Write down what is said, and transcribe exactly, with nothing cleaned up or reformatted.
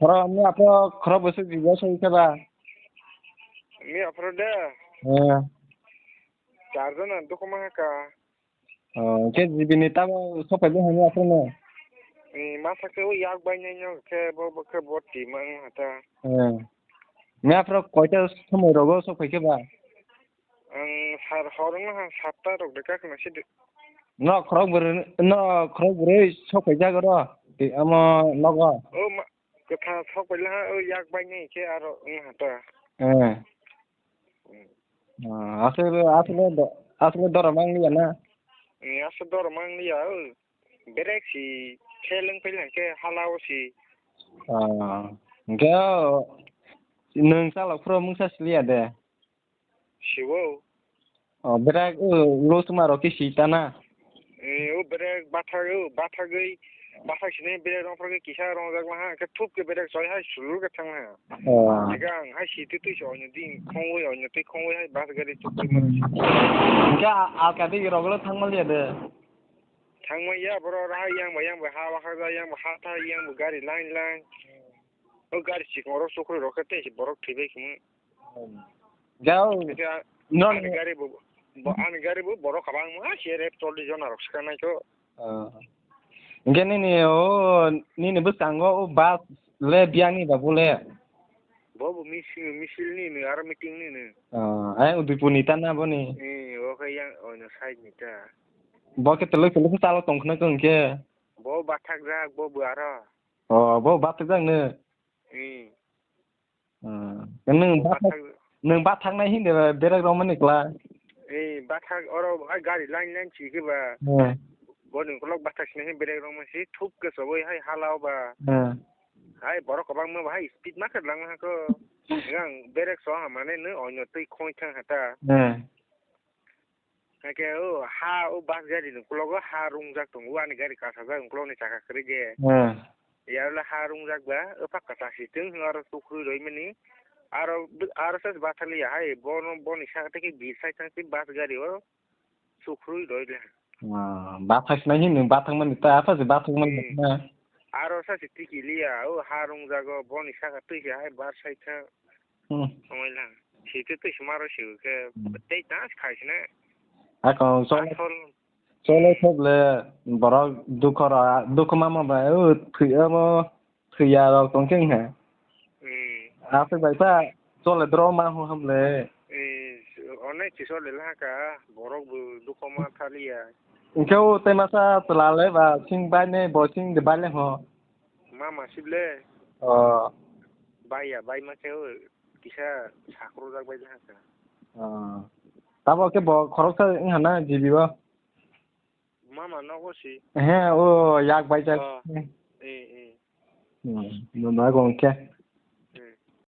Khoro ni aphro khoro bwswk jibo soi khe ba? Ni aphro de? Eh. Char jona dukuma haka. Oh, ke jibini tamo sopai bo hani aphro no? Ni masa khe o yak bai nai no khe bo, bo khe bo tima wng hata. Eh. Ni aphro koita somoi rogo sopai khe ba? Ang sar hor wngha satta rok de kakna sidi. No khorok bwrwi, no khorok bwrwi sok paijak oro. Tei amo nogo. O ma, kwthar sok paila ha, o yak bai nai khe aro wngha ta. Eh. Hmm. Ah, aswk, aswk do-, aswk dorom ang liya na? Ni aswk dorom ang liya, o. Berek si khe lwng paila khe hala o si. Ah, hwnkhe o nwng chalok phuru mungsa siliya de? Siwo. O, berek, o, ulo suma rok khe si ta na? E, o berek bathak, o, bathagwi, bathak sini berek rong phro khe kisa rongjak ma ha, khe thup khe berek soi hai sulur khe thang ha. O. Sigang hai si twi twi se onyo din khongwi, onyo twi khongwi hai bus gari chuk twi mano. Hwnkhe a-, alka dige rok le thang maliya de? Thang maya borok raha yang ba yang ba ha wakhak da yang ba ha tha yang ba gari line line. O gari sikong oro sukrui rok khe tei se borok thwi bai khe. Jao. Hwnkhe a-, no, ani gari bo, bo, ani gari bo borok kwbangma C R F chollish jona rok swkang nai kho. Ah. Hwnkhe nini o, nini bwskango o bus le biyang ni ba bo le? Bo bo misil, misil ni no aro meeting ni no. Ah, ai Udaipur ni ta na bo ni? Eh, o khe yang, o no side ni ta. Bo khe telok telok khe chalo tong khna khe hwnkhe? Bo bathak jak, bo bo aro. Oh, bo bathakjak nw? Hmm. Hmm. Nwng bo bathak, bathak, nwng bathaknai hwnwi berek romani kla? Eh, bathak oro hai gari line line si khe ba. Hmm. Boni ukulok bathak sini hwnwi berek romani si thuk khe sobwi hai hala o ba. Hmm. Hai borok kwbangma ba hai speed ma khe lang ha kho. Ngang berek so ha mane nw onyo twi khoi thang ha ta. Hmm. Hakhe o ha o bus gari ni ukologo ha rungjak tongo, ani gari kasajak ukologni chakha kwrwi de. Hmm. Yarwle ha rungjak ba, o pakka chasi tong hwnwi aro sukrui roimani. Aro, aro se bathaliya hai, bono, boni saka tei khe bir side tang tei bus gari o sukrui roile. Ah, bathak sinai hini bathak mani ta, apha se bathak mani. Hmm. Na. Aro sa se tiki liya, o ha rungjago, boni saka twi se hai bar sai tha. Hmm. Ongoi lang. Sitwi twi se maro se khe, hmm, tei ta khai sina. Ako chole, asol. Chole thok le borok dukho ra, dukho ma ma ba, o thwi amo, thwi ya rok tong khe ha. Hmm. Aswk bai ta, chole dro ma ho ham le. Eh, onek kisa le laka, borok bo dukho ma thaliya. Hwnkhe o tei masa chwla le ba sing bai ne bo sing de bai le ho. Mama sible. Oh. Bai ya, bai ma khe o kisa sakrujak bai le haka. Oh. Tabo khe bo khoroksa wng hana G B o? Mama nogo si. He, o yak bai jak. Oh. Eh, eh. Hmm, bo ba gong khe.